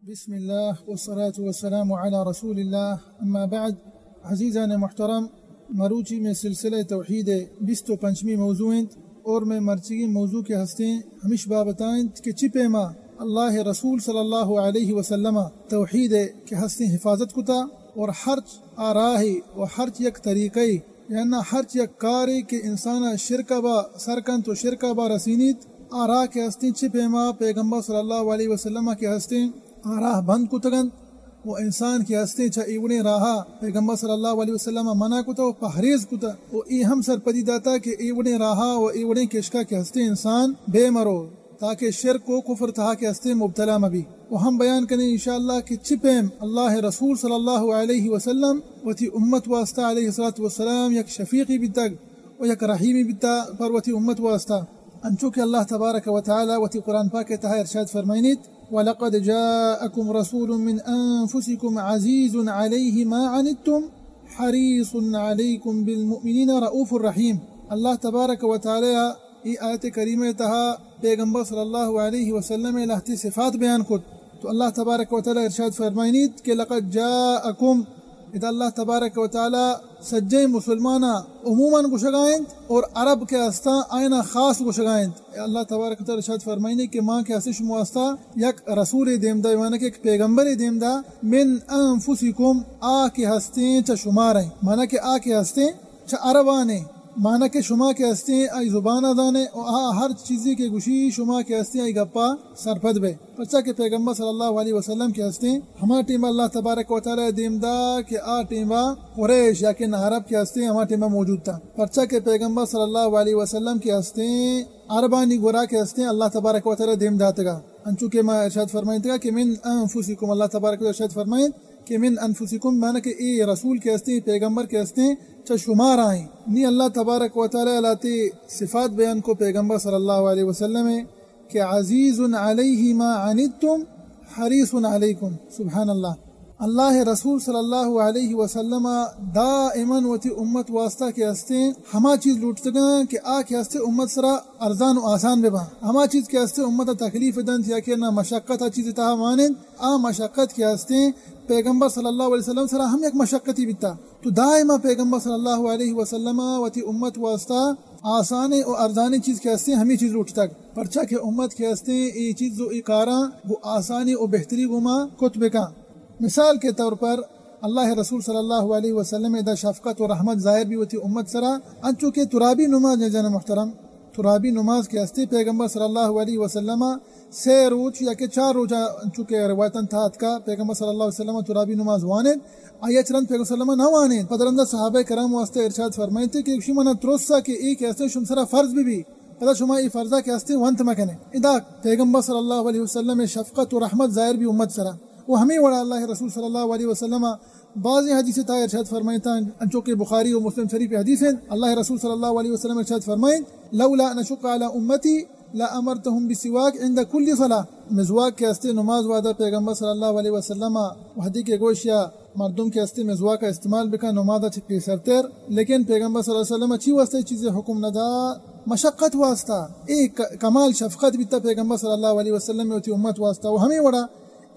بسم اللہ والصلاة والسلام علی رسول اللہ، اما بعد۔ عزیزان محترم، مروچی میں سلسلہ توحید بیست و پنچمی موضوع انت اور میں مرچیگی موضوع کے ہستیں ہمیش بابتا انت کہ چی پیما اللہ رسول صلی اللہ علیہ وسلم توحید کے ہستیں حفاظت کتا اور ہرچ آ راہی و ہرچ یک طریقے، یعنی ہرچ یک کارے کہ انسان شرک با سر کنت و شرک با رسینیت، آ راہ کے ہستیں چی پیما پیغمبر صلی اللہ علیہ وسلم کے ہستیں آ راہ بند کتگنت و انسان کے ہستیں چہ اے وڑیں راہا پیغمبر صلی اللہ علیہ وسلم منع کتا و پہریز کتا و اے ہم سرپدی داتا کہ اے وڑیں راہا و اے وڑیں کشکا کے ہستیں انسان بے مرو، تاکہ شرک و کفر تہا کے ہستیں مبتلا مبی۔ و ہم بیان کنیں انشاءاللہ کہ چی پیم اللہ رسول صلی اللہ علیہ وسلم وتی امت واسطہ علیہ الصلوۃ والسلام یک شفیقی بیتگ و یک رحیمی بیتا پر وتی امت واسطہ۔ انچو کہ اللہ تبارک و تعالی وتی قرآن پاک تہا ارشاد فرمائنیت، وَلَقَدْ جَاءَكُمْ رَسُولٌ مِّنْ أَنفُسِكُمْ عَزِيزٌ عَلَيْهِ مَا عَنِتُّمْ حَرِيصٌ عَلَيْكُمْ بِالْمُؤْمِنِينَ رَءُوفٌ رَّحِيمٌ۔ اللہ تبارک و تعالی ای آیت کریمہ تہا پیغمبر صلی اللہ علیہ وسلم لہتی صفات بیان کت۔ تو اللہ تبارک و تعالی ارشاد فرمائنیت کہ لقد جاءکم، ادا اللہ تبارک و تعالی سجیں مسلمانا عموماً گوشگا انت اور عرب کے ہستاں آئینا خاص گوشگا انت۔ اللہ تبارک و تعالی ارشاد فرمائنی کہ ما کے ہستیں شما واسطہ یک رسول دیم دا، معنی کہ یک پیغمبر دیم دا، من انفسکم، آ کے ہستیں چہ شما رہیں، معنی کہ آ کے ہستیں چہ عربانے، معنی کہ شما کہ ہستیں آئی زبان ء زانے و آ ہر چیزی کہ گوشی شما کہ ہستیں آئی گپا سرپد بے۔ پرچا کہ پیغمبر صلی اللہ علیہ وسلم کہ ہستیں ہما ٹیما اللہ تبارک و تعالی دیم دا کہ آ ٹیما قریش یا کہ نہ عرب کہ ہستیں ہما ٹیما موجود تا۔ پرچا کہ پیغمبر صلی اللہ علیہ وسلم کہ ہستیں عربانی گورا کہ ہستیں اللہ تبارک و تعالی دیم داتگا۔ انچو کہ ما ارشاد فرمائنتگا کہ من انفسکم، اللہ تبارک و تعالی ارشاد فرمائنت کہ من انفسکم، معنی کہ اے رسول کہ ہستیں، پیغمبر کہ ہستیں، چہ شمارا ایں۔ نی اللہ تبارک و تعالی لہتی صفات بیان کو پیغمبر صلی اللہ علیہ وسلم کہ عزیز علیہ ما عنتم حریص علیکم۔ سبحان اللہ۔ اللہ رسول صلی اللہ علیہ وسلم دائماً وتی امت واسطہ کہ ہستیں ہما چیز لوٹتگاں کہ آ کہ ہستیں امت سرا ارزان و آسان بباں۔ ہما چیز کہ ہستیں امت تکلیف دنت یا کہ نہ مشقت آ چیز تہا وانند، آ مشقت کہ ہستیں پیغمبر صلی اللہ علیہ وسلم سرا ہم یک مشقتی بیتا۔ تو دائما پیغمبر صلی اللہ علیہ وسلم وتی امت واسطہ آسانیں و ارزانیں چیز کہ ہستیں ہمیں چیز لوٹتگ، پرچا کہ امت کہ ہستیں اے چیز و اے کاراں گو آسانی و بہتری گوما کت بکاں۔ مثال کے طور پر اللہ رسول صلی اللہ علیہ وسلم ادا شفقت و رحمت ظاہر بی وتی امت سرا، انچو کہ ترابی نماز جن محترم، ترابی نماز کہ ہستی پیغمبر صلی اللہ علیہ وسلم سے روچ یا کہ چار روچ، انچو کہ روایتاں تھا اتکا، پیغمبر صلی اللہ علیہ وسلم ترابی نماز وانید، آئی چرند پیغمبر صلی اللہ علیہ وسلم نہ وانید۔ پدرندہ صحابہ کرام واسطے ارشاد فرمائیتے کہ شما نہ ترسا کہ ای کہ ہستے شما سرا فرض بی بی، پدا شما ای فرضا کہ ہستے وانت مکنے۔ ادا پیغمبر صلی اللہ علیہ وسلم شفقت و رحمت ظاہر بی امت سرا۔ و ہمیں وڑا اللہ رسول صلی اللہ علیہ وسلم بعضی حدیث تا ارشاد فرمائیتا، انچو کہ بخاری و مسلم شریف حدیث ہیں، اللہ رسول صلی اللہ علیہ وسلم ارشاد فرمائیں، لولا ان اشق علی امتی لامرتهم بالسواک عند کل صلاة۔ مسواک کہ ہستے نماز وعدہ پیغمبر صلی اللہ علیہ وسلم وحدی کے گوش یا مردم کہ ہستے مسواک استعمال بکن نماز چہ پیسرتر، لیکن پیغمبر صلی اللہ علیہ وسلم چی واسطے چیز حکم نہ دا؟ مشقت واسطہ۔ اے ک-، کمال شفقت بیتا پیغمبر صلی اللہ علیہ وسلم وتی امت واسطہ۔ و ہمیں وڑا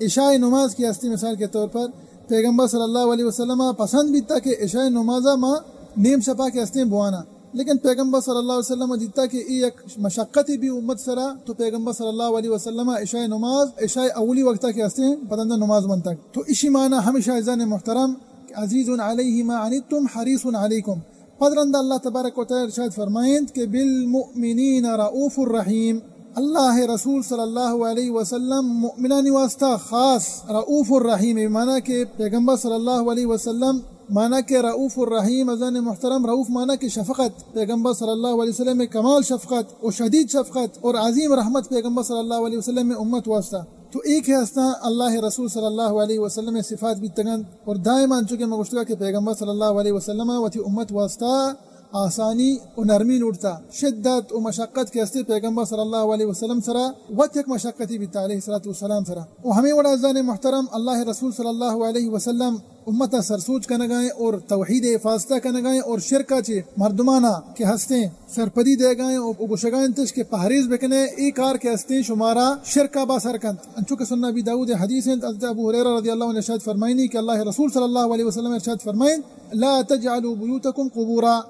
عشاء نماز کہ ہستی مثال کے طور پر پیغمبر صلی اللہ علیہ وسلم پسند بیتا کہ عشاء نماز ما نیم شپا کہ ہستیں بوانا، لیکن پیغمبر صلی اللہ علیہ وسلم دیتا کہ ای یک مشقتی بی امت سرا، تو پیغمبر صلی اللہ علیہ وسلم عشاء نماز عشاء اولی وقتا کہ ہستیں پدندہ نماز منتگ۔ تو اشی معنی ہمیشہ عزیزان محترم کہ عزیز علیہ ما عنتم حریص علیکم۔ پد رند اللہ تبارک و تعالی ارشاد فرمائینت کہ بالمؤمنین رؤوف الرحیم۔ اللہ رسول صلی اللہ علیہ وسلم مؤمنانی واسطہ خاص رؤوف الرحیم، معنی کہ پیغمبر صلی اللہ علیہ وسلم، معنی کہ رؤوف الرحیم، عزیزان محترم، رؤوف معنی کہ شفقت، پیغمبر صلی اللہ علیہ وسلم کمال شفقت و شدید شفقت اور عظیم رحمت پیغمبر صلی اللہ علیہ وسلم امت واسطہ۔ تو اے کہ ہستاں اللہ رسول صلی اللہ علیہ وسلم صفات بیتگنت اور دائما انچو کہ ما گوشتگا کہ پیغمبر صلی اللہ علیہ وسلم وتی امت واسطہ آسانی و نرمی لوٹتا۔ شدت و مشقت کہ ہستے پیغمبر صلی اللہ علیہ وسلم سرا وت یک مشقتی بیتا علیہ الصلوۃ والسلام سرا۔ و ہمیں وڑا عزیزان محترم، اللہ رسول صلی اللہ علیہ وسلم امتا سرسوج کنگائیں اور توحید حفاظتہ کنگائیں اور شرکا چے مردمانا کہ ہستیں سرپدی دیگائیں و گوشگائیں تش کہ پہریز بکنے، اے کار کہ ہستیں شمارا شرکا با سر کنت۔ انچو کہ سنن ابی داؤد حدیث انت، حضرت ابو ہریرہ رضی اللہ عنہ ارشاد فرمائنی کہ اللہ رسول صلی اللہ علیہ وسلم ارشاد فرمائن، لا تجعلوا بیوتکم قبورا،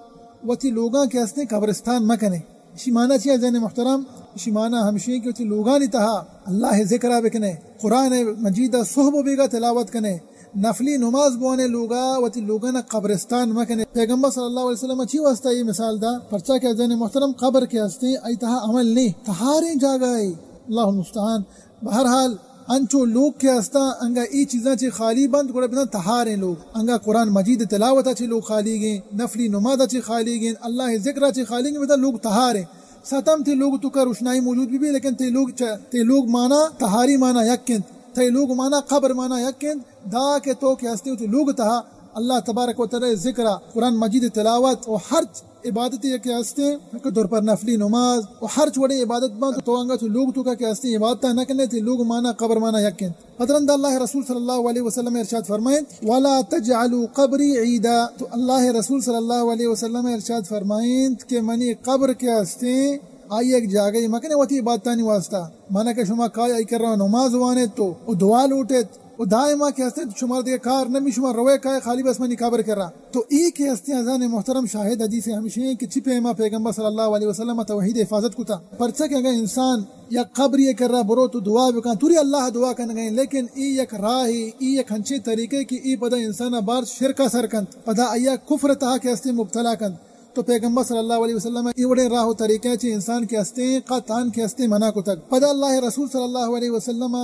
وتی لوگاں کہ ہستیں قبرستان مکنے۔ اشی معنی چی عزیزان محترم؟ اشی معنی ہمشی کہ وتی لوگانی تہا اللہ ذکرہ بکنے، قرآن مجید سہب و بیگا تلاوت کنے، نفلی نماز بوانے لوگا، وتی لوگانا قبرستان مکنے۔ پیغمبر صلی اللہ علیہ وسلم چی واسطہ یہ مثال دا؟ پرچا کہ عزیزان محترم، قبر کہ ہستیں آئی تہا عمل نہیں، تہاریں جاگہ ہے۔ اللہ المستعان۔ بہرحال، انچو لوگ کہ ہستاں، انگا ای چیزاں چے خالی بنت، گڑا بزاں تہاریں لوگ۔ انگا قرآن مجید تلاوت چے لوگ خالی گیں، نفلی نماز چے خالی گیں، اللہ ذکر چے خالی گیں، بزاں لوگ تہاریں۔ ستم تے لوگ توکا روشنائی موجود بی بی، لیکن تے لوگ چ-، تے لوگ مانا تہاری مانا یک انت، تے لوگ مانا قبر مانا یک انت۔ دا کہ تو کہ ہستے وتی لوگ تہا اللہ تبارک و تعالی ذکر، قرآن مجید تلاوت و ہرچ عبادتے کہ ہستیں، کہ در پر نفلی نماز و ہرچ وڑیں عبادت بنت، تو انگا تو لوگ توکا کہ ہستیں عبادت نہ کنے، تے لوگ مانا قبر مانا یک انت۔ پدرند اللہ رسول صلی اللہ علیہ وسلم ارشاد فرمائیں، ولا تجعلوا قبری عیدا، تو اللہ رسول صلی اللہ علیہ وسلم ارشاد فرمائیں کہ منی قبر کہ ہستیں، آئی یک جاگہی مکنے وتی عبادتانی واسطہ، مانا کہ شما کائے آئی کرا نماز وانیت تو و دعا لوٹیت، و دائما کہ ہستیں شمارا دگہ کار نبی، شما روے کائے خالی بس منی قبر کرا۔ تو ای کہ ہستیں عزیزان محترم، شاہد حدیث ہمشی ہیں کہ چی پیما پیغمبر صلی اللہ علیہ وسلم توحید حفاظت کتا۔ پرچا کہ اگر انسان یک قبری کرا برو تو دعا بکن، توری اللہ دعا کنگئیں، لیکن ای یک راہی، ای یک ہنچیں طریقے کہ ای پدا انسان بار شرکا سر کنت، پدا آیا کفر تہا کہ ہستیں مبتلا کنت۔ تو پیغمبر صلی اللہ علیہ وسلم ای وڑیں راہ و طریقے چے انسان کہ ہستیں، قطعاً کہ ہستیں منع کتگ۔ پدا اللہ رسول صلی اللہ علیہ وسلم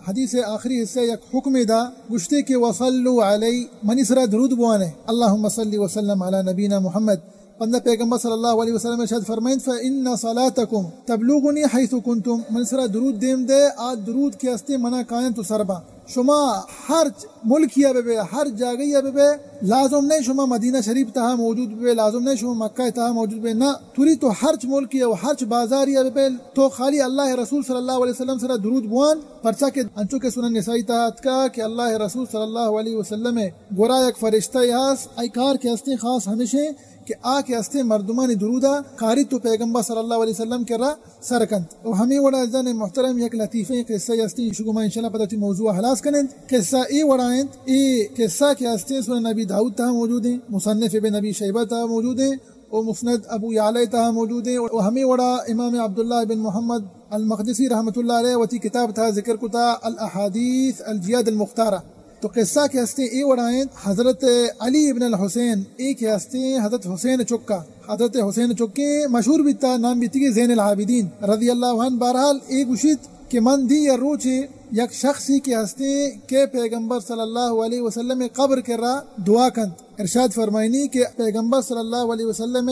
حدیث آخری حصہ یک حکمے دا، گوشتے کہ وصلوا علی، منی سرا درود بوانے، اللہم صل وسلم علی نبینا محمد۔ پدا پیغمبر صلی اللہ علیہ وسلم ارشاد فرمائیں، فإن صلاتکم تبلغنی حیث کنتم، منی سرا درود دیم دے، آ درود کہ ہستیں منا کاینت و سر باں۔ شما ہرچ ملکی ء بہ بے، ہر جاگہی ء بہ بے، لازم نہیں شما مدینہ شریف تہا موجود بہ بے، لازم نہیں شما مکہ تہا موجود بہ بے، نہ، توری تو ہرچ ملکی ء و ہرچ بازاری ء بہ بے، تو خالی اللہ رسول صلی اللہ علیہ وسلم سرا درود بوان، پرچا کہ انچو کہ سنن نسائی تہا اتکا کہ اللہ رسول صلی اللہ علیہ وسلم گورا یک فرشتہ ہست، ای کار کہ ہستیں خاص ہمیشیں کہ آ کہ ہستیں مردمانی درودا کاری تو پیغمبر صلی اللہ علیہ وسلم کرا سر کنت۔ و ہمے وڑا عزیزان محترم یک لطیفیں قصہ ہستیں، ایشی گوما انشاءاللہ پدا وتی موضوع ہلاس کنیں۔ قصہ اے وڑا انت، اے قصہ کہ ہستیں سنن نبی داؤد تہا موجود ہیں، مصنف ابن ابی شیبہ تہا موجود ہیں، و مسند ابو یعلی تہا موجود ہیں، و ہمے وڑا امام عبداللہ بن محمد المقدسی رحمۃ اللہ علیہ وتی کتاب تہا ذکر کتا الاحادیث الجیاد المختارہ۔ تو قصہ کہ ہستیں اے وڑا انت، حضرت علی ابن الحسین، اے کہ ہستیں حضرت حسین چکا، حضرت حسین چکے مشہور بیتا، نام بیتی کہ زین العابدین رضی اللہ عنہ۔ بہرحال اے گوشیت کہ من دی یا روچے یک شخصی کہ ہستیں کہ پیغمبر صلی اللہ علیہ وسلم قبر کرا دعا کنت۔ ارشاد فرمائنی کہ پیغمبر صلی اللہ علیہ وسلم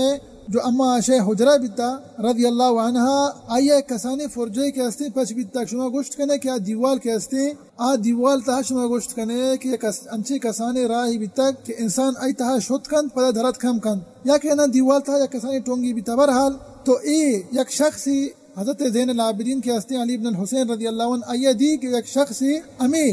جو اما عائشہ حجرہ بیتا رضی اللہ عنہا، آئی کسانی فرجے کہ ہستیں پچ بیتا۔ شما گوشت کنے کہ آ دیوال کہ ہستیں، آ دیوال تہا شما گوشت کنے کہ یک اس-، انچیں کسانیں راہی بیتگ کہ انسان آئی تہا شت کنت، پدا درت کم کنت، یا کہ نہ دیوال تہا یک کسانیں ٹونگی بیتگ۔ بہرحال تو اے یک شخصی حضرت زین العابدین کہ ہستیں علی ابن الحسین رضی اللہ عنہ، آئی دی کہ یک شخصی ہمے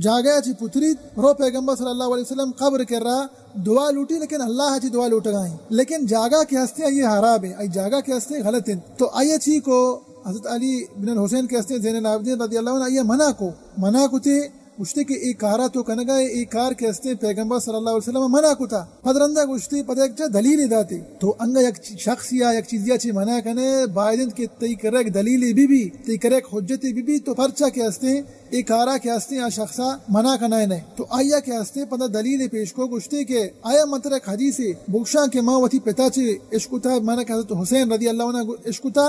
جاگہ چی پتریت، رو پیغمبر صلی اللہ علیہ وسلم قبر کرا دعا لوٹی، لیکن اللہ چی دعا لوٹگائیں، لیکن جاگہ کہ ہستیں آئی حراب ہیں، آئی جاگہ کہ ہستیں غلط ہیں۔ تو آئی چی کو حضرت علی بن الحسین کہ ہستیں زین العابدین رضی اللہ عنہ آئی منع کو، منع کو تے گوشتے کہ اے کارا تو کنگا، اے کار کہ ہستیں پیغمبر صلی اللہ علیہ وسلم منع کتا۔ پد رندا گوشتے، پد یک جا دلیل داتے۔ تو انگا یک چی-، شخص یا یک چیزیا چی منع کنے، باید انت کہ تئی کرا یک دلیل بی بی، تئی کرا یک حجت بی بی، تو پرچا کہ ہستیں اے کارا کہ ہستیں آ شخصا منع کنائے نہ۔ تو آیا کہ ہستیں پدا دلیل پیش کو، گوشتے کہ آیا من ترا یک حدیث بگشاں کہ ما وتی پتا چی اشکتا، مانا کہ حضرت حسین رضی اللہ عنہ اشکتا،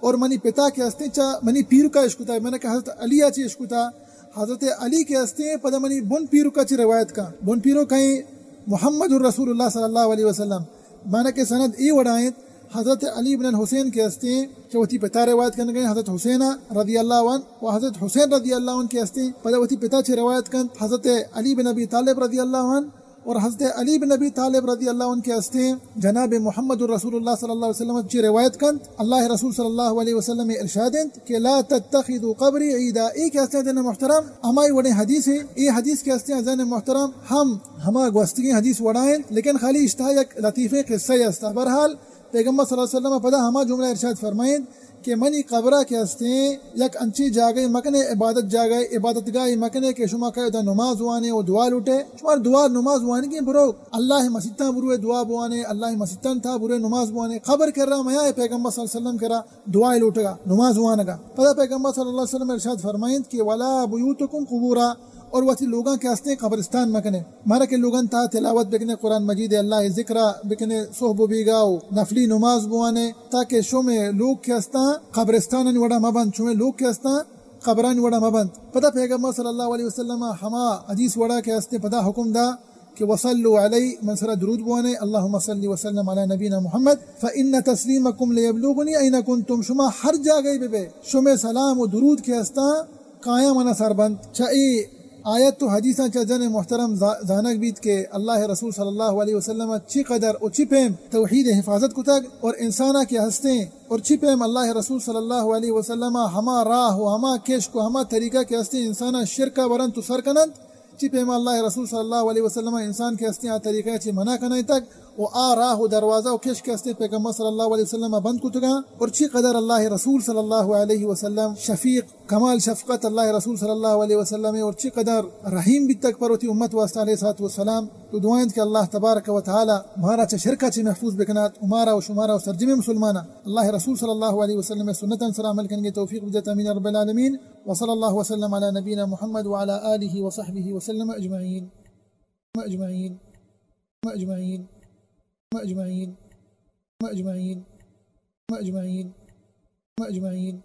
اور منی پتا کہ ہستیں چا منی پیرکا اشکتا، مانا کہ حضرت علی چی اشکتا۔ حضرت علی کہ ہستیں پدا منی بن پیرکا چی روایت کا، بن پیرو کہیں محمد رسول اللہ صلی اللہ علیہ وسلم، مانا کہ سند اے وڑا انت، حضرت علی بن الحسین کہ ہستیں چہ وتی پتا روایت کنگیں، حضرت حسین رضی اللہ عنہ، و حضرت حسین رضی اللہ عنہ کہ ہستیں پدا وتی پتا چہ روایت کنت، حضرت علی بن ابی طالب رضی اللہ عنہ، اور حضرت علی بن ابی طالب رضی اللہ عنہ کہ ہستیں، جناب محمد رسول اللہ صلی اللہ علیہ وسلم چی روایت کنت، اللہ رسول صلی اللہ علیہ وسلم ارشاد انت کہ لا تتخذوا قبری عیدا۔ اے کہ ہستیں عزیزان محترم، ہمائی وڑیں حدیث ہیں۔ اے حدیث کہ ہستیں عزیزان محترم، ہم ہما گوستگیں حدیث وڑا انت، لیکن خالی اشتہا یک لطیفیں قصہ ہستا۔ بہرحال، پیغمبر صلی اللہ علیہ وسلم پدا ہما جملہ ارشاد فرمائینت کہ منی قبرا کہ ہستیں یک انچیں جاگہے مکنے، عبادت جاگہے، عبادت گاہے مکنے کہ شما کئے ادا نماز وانے و دعا لوٹے۔ شما دعا نماز وانگیں برو، اللہ مسیتاں بروے دعا بوانے، اللہ مسیتاں تھا بروے نماز بوانے۔ قبر کرا میائے پیغمبر صلی اللہ علیہ وسلم کرا دعا لوٹگا، نماز وانگا۔ پدا پیغمبر صلی اللہ علیہ وسلم ارشاد فرمائینت کہ ولا بیوتکم قبورا، اور وتی لوگاں کہ ہستیں قبرستان مکنے۔ مارا کہ لوگاں تہا تلاوت بکنے قرآن مجید، اللہ ذکرا بکنے، صحب و بیگا و نفلی نماز بوانے، تاکہ شمے لوگ کہ ہستاں قبرستانانی وڑا مبنت، شمے لوگ کہ ہستاں قبرانی وڑا مبنت۔ پدا پیغمبر صلی اللہ علیہ وسلم ہما حدیث وڑا کہ ہستیں پدا حکم دا کہ وصلوا علی، من سرا درود بوانے، اللهم صل وسلم علی نبینا محمد، فإن تسلیمکم لیبلغنی این کنتم، شما ہر جاگہے ببے، شمے سلام و درود کہ ہستاں کایاں منا سر بنت۔ چہ اے آیت و حدیثاں چہ عزیزان محترم زا-، زانگ بیت کہ اللہ رسول صلی اللہ علیہ وسلم چی قدر و چی پیم توحید حفاظت کتگ اور انسانا کہ ہستیں اور چی پیم اللہ رسول صلی اللہ علیہ وسلم ہما راہ و ہما کشک و ہما طریقہ کہ ہستیں انسانا شرکا برنت و سر کننت، چی پیما اللہ رسول صلی اللہ علیہ وسلم انسان کہ ہستیں آ طریقہ چی منع کنائینتگ و آ راہ و دروازہ و کشک کہ ہستیں پیغمبر صلی اللہ علیہ وسلم بند کتگاں، اور چی قدر اللہ رسول صلی اللہ علیہ وسلم شفیق، کمال شفقت اللہ رسول صلی اللہ علیہ وسلم، اور چی قدر رحیم بیتگ پر وتی امت واسطہ علیہ الصلوۃ والسلام۔ تو دعا انت کہ اللہ تبارک و تعالی مارا چہ شرکا چی محفوظ بکنات و مارا و شمارا و سرجمیں مسلمانا اللہ رسول صلی اللہ علیہ وسلم سنتاں سرا عمل کنگے توفیق بدیت۔ آمین رب العالمین۔ وصلی اللہ وسلم علی نبینا محمد وعلی آلہ وصحبہ وسلم اجمعین۔ اجمعین۔ اجمعین۔ اجمعین۔ اجمعین۔ اجمعین۔